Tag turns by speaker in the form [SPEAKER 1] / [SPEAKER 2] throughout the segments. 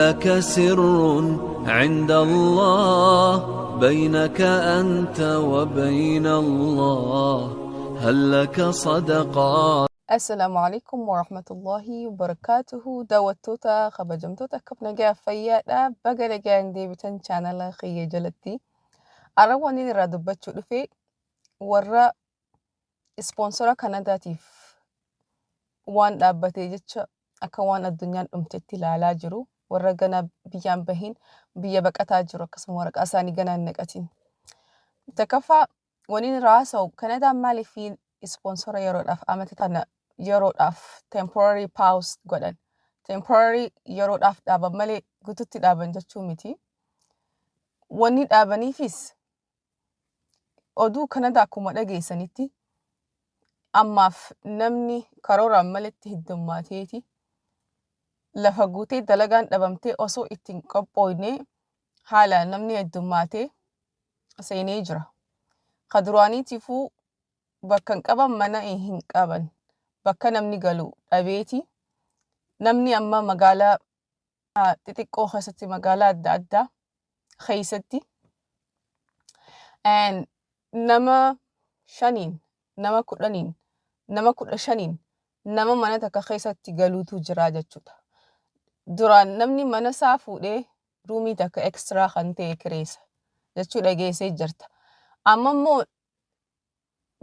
[SPEAKER 1] لك سر عند الله بينك أنت وبين الله هل لك صدقات.
[SPEAKER 2] Assalaamu alaikum warahmatullahi wabarakaatuhu. Daawwattoota kabajamtoota, akkam nagaa fayyaadha? Baga nagaan deebitan chaanala kiyya jalatti. Har'a wanni irraa dubbachuu dhufe warra ispoonsora Kanadaatiif waan dhaabbatee jecha akka waan addunyaan dhumtetti ilaalaa jiru, warra gana biyyaan bahin biyya baqataa jiru, akkasuma waraqaa isaanii ganaa hin naqatin. Takkaffaa, wanni irraa haasa'u Kanadaan maaliif ispoonsora yeroodhaaf amata tana yeroodhaaf temporary pause godhan. Temporary yeroodhaaf dhaaban malee guututti dhaaban jechuu miti. Wanni dhaabaniifis oduu Kanadaa akkuma dhageessanitti ammaaf namni karooraan maletti heddummateeti lafa guutee dalagaan dhabamtee osoo ittiin qophooyne haala namni heddummaatee seenee jira. Ka duraaniitiifuu bakka hin qaban, mana hin qaban, bakka namni galu dhabeeti namni amma magaalaa xixiqqoo keessatti, magaalaa adda addaa keessatti and nama 5n, nama 10n, nama 15n nama mana takka keessatti galuutu jira jechuudha. Duraan namni mana isaa fuudhee roomii takka extra kan ta'e kireessa jechuu dhageessee jirta. Amma immoo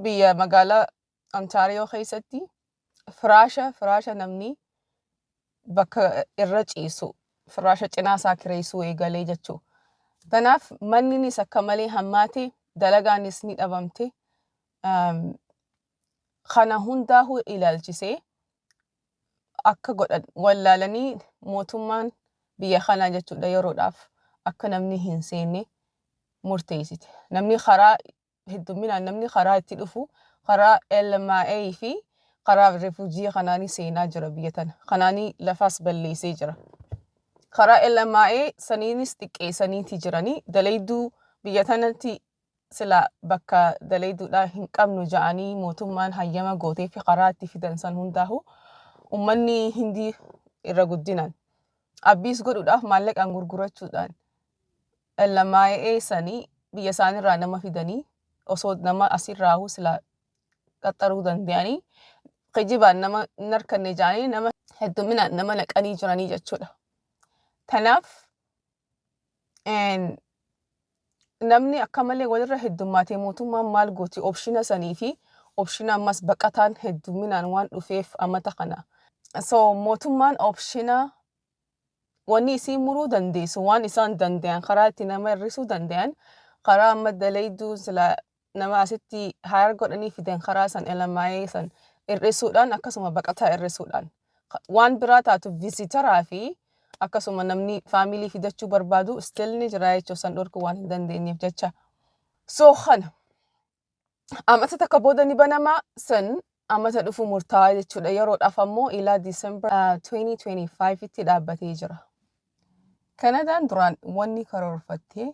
[SPEAKER 2] biyya magaalaa Ontaariyoo keessatti firaasha namni bakka irra ciisu, firaasha cinaa isaa kireessuu eegalee jechuu. Kanaaf manninis akka malee hammaate, dalagaanis ni dhabamte. Kana hundaa'uu ilaalchisee akka godhan wallaalanii mootummaan biyya kanaa jechuudha yeroodhaaf akka namni hin seenne murteessite. Namni karaa heddumminaan namni karaa itti dhufu karaa LMIA fi karaa refugee kanaanii seenaa jira biyya tana. Kanaanii lafaas balleessee jira. Karaa LMIA saniinis xiqqeessaniiti jiranii dalayduu biyya tanatti sila bakka dalayduudhaa hin qabnu ja'anii mootummaan hayyama gootee fi karaa itti fidan san hundaahu ummanni Hindii irra guddinaan abbiis godhuudhaaf maallaqaan gurgurachuudhaan LMIA sanii biyya isaanirraa nama fidanii osoo nama asirraahu sila qaxxaruu danda'anii kijibaan nama hin harkanne ja'anii nama hedduminaan nama naqanii jiranii jechuudha. Kanaaf namni akka malee walirra heddummaate mootummaan maal gooti? Optiona sanii fi optiona ammas baqataan heddumminaan waan dhufeef amata kana. So mootummaan optiona wanni isii muruu dandeessu, waan isaan danda'an, karaa itti nama hir'isuu danda'an, karaa amma dalayduu sila nama asitti hire godhanii fidan, karaa san LMIA san hir'isuudhaan, akkasuma baqataa hir'isuudhaan, waan biraa taatu visitoraa fi akkasuma namni family fidachuu barbaadu still ni jira jechuu, san dhorkuu waan hin dandeenyeef jecha. So kana amata takka booda ni banama, san amata dhufu murtaa'aa jechuudha. Yeroodhaaf ammoo ilaa December 2025 tti dhaabbatee jira. Kanadaan duraan wanni karoorfattee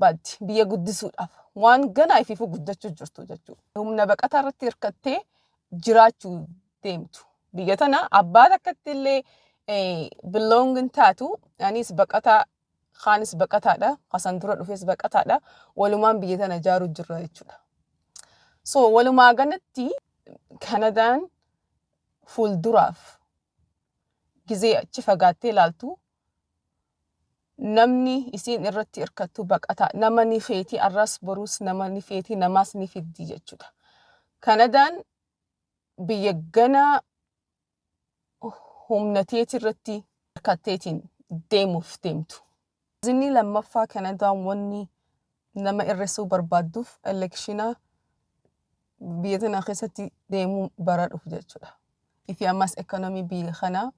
[SPEAKER 2] Barbaaddi biyya guddisuudhaaf waan ganaa ifiifuu guddachuu jirtu jechuudha. Humna baqataa irratti hirkattee jiraachuu deemtu. Biyya tana abbaa takkatti illee belong hin taatu. Anis baqataa, kaanis baqataadha. Kasan dura dhufes baqataadha. Walumaan biyya tana ijaaruu jirra jechuudha. So walumaa galatti Kanadaan fuulduraaf gizee achi fagaattee ilaaltu, namni isiin irratti hirkattu baqataa. Nama ni feeti, arras boruus nama ni feeti, namaas ni fiddi jechuudha. Kanadaan biyya ganaa humna teeti irratti hirkatteetiin deemuuf deemtu. Inni lammaffaa, Kanadaan wanni nama hir'isuu barbaadduuf election biyya tana keessatti deemuu bara dhufu jechuudha. Ifi ammas ekonomii biyya kanaa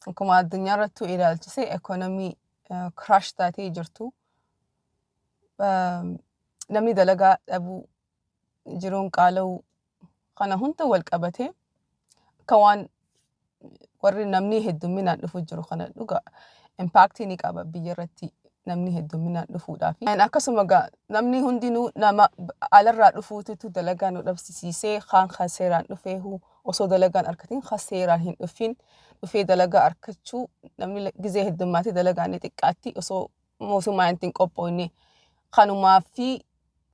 [SPEAKER 2] akkuma addunyaa irrattuu ilaalchisee ekonomii crash taatee jirtu. Namni dalagaa dhabuu, jiruun qaala'uu, kana hunda wal qabatee akka waan warri namni heddumminaan dhufu jiru kana dhuga impact ni qaba biyya irratti namni heddumminaan dhufuudhaaf. Akkasuma gaa namni hundinuu nama alarraa dhufuutitu dalagaa nu dhabsisiisee, kaan kan seeraan dhufeehu osoo dalagaan argatin, kan seeraan hin dhufin dhufee dalagaa argachuu, namni gizee heddummaatee dalagaa ni xiqqaatti osoo mootummaan ittiin qophoofne, kanumaa fi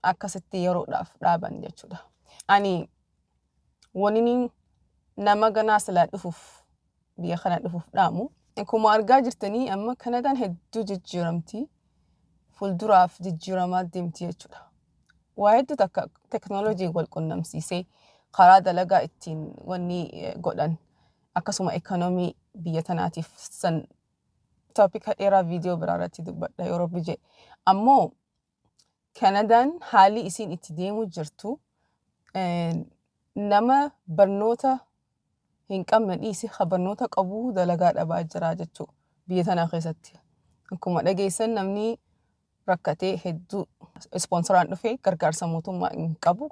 [SPEAKER 2] akkasitti yeroodhaaf dhaaban jechuudha. Ani wanni nama ganaa silaa dhufuuf, biyya kana dhufuuf dhaamu. Akkuma argaa jirtanii amma Kanadaan hedduu jijjiiramti. Fuulduraaf jijjiiramaa deemti jechuudha. Waa hedduu takka teknoolojii wal qunnamsiisee karaa dalagaa ittiin wanni godhan, akkasuma ekonomii biyya tanaatiif san topic dheeraa viidiyoo biraa irratti dubbadha yeroo Rabbi jedhe. Ammoo Kanadaan haalli isiin itti deemu jirtu, nama barnoota hin qabne dhiisi, ha barnoota qabu dalagaa dhabaa jira jechuudha biyya tana keessatti. Akkuma dhageessan namni rakkatee hedduu sponsoraan dhufee gargaarsa mootummaa hin qabu.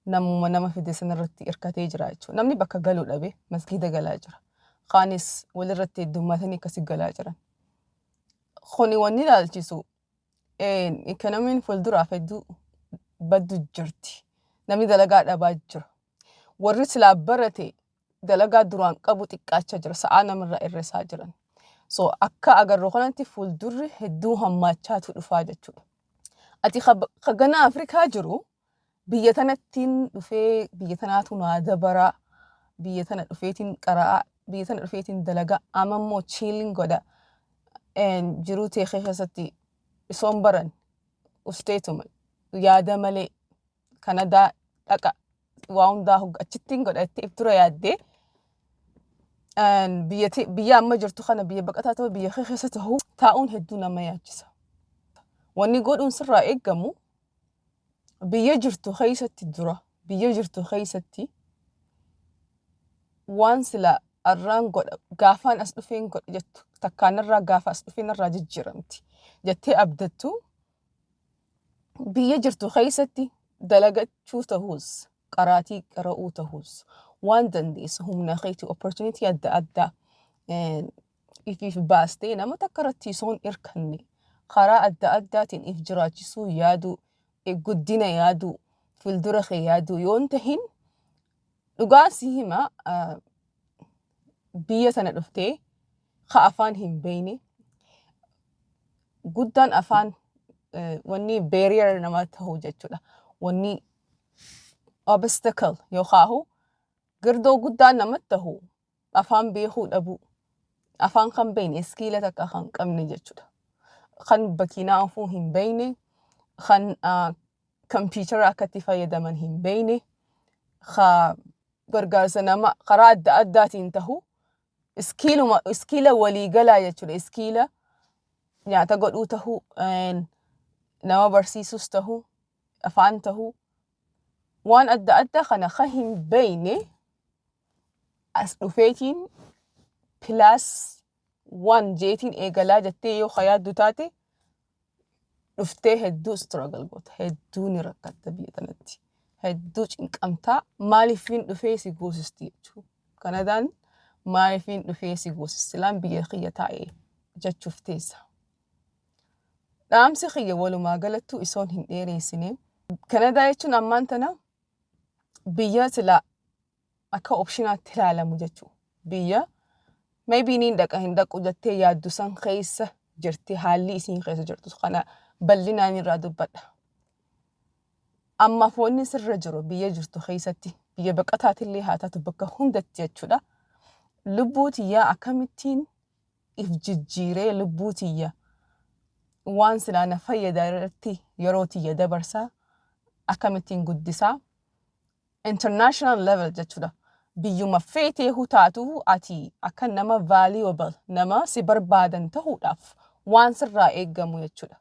[SPEAKER 2] Namuma nama fide sanarratti hirkatee jira jechuudha. Namni bakka galuu dhabe masgiida galaa jira. Kaanis walirratti heddummatanii akkasi galaa jiran. Kuni wanni ilaalchisu ikonomiin fuulduraaf hedduu baddu jirti. Namni dalagaa dhabaa jira. Warri silaa barate dalagaa duraan qabu xiqqaachaa jira. Sa'aa namarraa hir'isaa jiran. So akka agarru kanatti fuuldurri hedduu hammaachaatu dhufaa jechuudha. Ati ka gana Afrikaa jiru biyya tanattiin dhufee, biyya tanaatu naa dabaraa, biyya tana dhufeetiin qara'aa, biyya tana dhufeetiin dalagaa, amma immoo chilling godha, jiruu teekee keessatti isoon baran usteetuma yaada malee Kanadaa dhaqa, waa hundaa achittiin godha itti if dura yaaddee, biyya amma jirtu kana biyya baqataa ta'u, biyya kee keessa ta'u taa'uun hedduu nama yaachisa. Wanni godhuun sirraa eeggamu, biyya jirtu keessatti dura biyya jirtu keessatti waan sila arraan godha, gaafaan as dhufeen godha jettu, takkaanarraa gaafa as dhufeen irraa jijjiiramti jettee abdattu, biyya jirtu keessatti dalagachuu ta'us, qaraatii qara'uu ta'us, waan dandeessu humna keetii opportunity adda addaa ifiif baastee, nama takka irratti osoo hin hirkanne karaa adda addaatiin if jiraachisuu yaaduu, guddina yaaduu, fuuldura kee yaaduu yoo hin tahin, dhugaa si hima, biyya sana dhuftee ka afaan hin beekne guddaan afaan wanni barrier nama ta'u jechuudha. Wanni obstacle yookaan girdoo guddaan namatti ta'u afaan beekuu dhabuu. Afaan kan beekne, skill takka kan qabne jechuudha. Kan bakiinaa ofuu hin beekne, kan kompiitara akka itti fayyadaman hin beekne, ka gargaarsa nama karaa adda addaatiin tahu, skilluma skill waliigalaa jechuudha. Skill nyaata godhuu tahuu, nama barsiisus tahuu, afaan tahuu, waan adda addaa kana ka hin beekne as dhufeetiin plus one jeetiin eegalaa jettee yoo ka yaaddu taate, dhuftee hedduu struggle goota. Hedduu ni rakkatta biyya tanatti. Hedduu cinqamtaa, maaliifin dhufee si goosisti jechuudha. Kanadaan maaliifin dhufee si goosisti, laan biyya kiyya taa'ee jechuuf teessa. Dhaamsi kiyya walumaa galattuu isoon hin dheereessine. Kanadaa jechuun ammaan tana biyya silaa akka optionaatti ilaalamu jechuudha. Biyya maybe niin dhaqa hin dhaqu jettee yaaddu san keessa jirti, haalli isiin keessa jirtu kana bal'inaan irraa dubbadha. Ammaaf wanni sirra jiru biyya jirtu keessatti, biyya baqataatillee haa taatu, bakka hundatti jechuudha. Lubbuu tiyyaa akkamittiin if jijjiiree, lubbuu tiyya waan silaa na fayyada irratti yeroo tiyya dabarsaa, akkamittiin guddisaa international level jechuudha. Biyyuma feetee taatu ati akka nama valuable, nama si barbaadan ta'uudhaaf waan sirraa eeggamu jechuudha.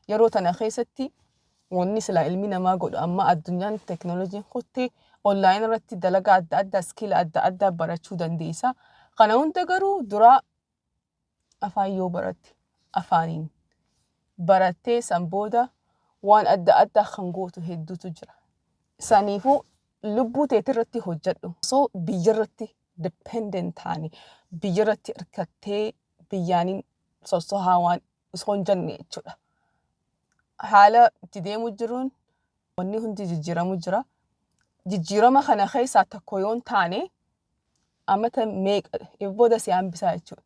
[SPEAKER 2] Yeroo tana keessatti wanni silaa ilmi namaa godhu, amma addunyaan teekinooloojiin kuttee, online irratti dalagaa adda addaa, skill adda addaa barachuu dandeessa. Kana hunda garuu duraa afaan yoo baratte, afaaniin barattee san booda waan adda addaa kan gootu hedduutu jira. Saniifuu lubbuu teetirratti hojjedhu. Osoo biyyarratti dependent taane, biyyarratti hirkattee biyyaaniin sossohaa waan osoo hin jenne jechuudha. Haala itti deemu jiruun wanni hundi jijjiiramu jira. Jijjiirama kana keessaa tokko yoo hin taane, amata meeqa if booda si hambisaa jechuudha.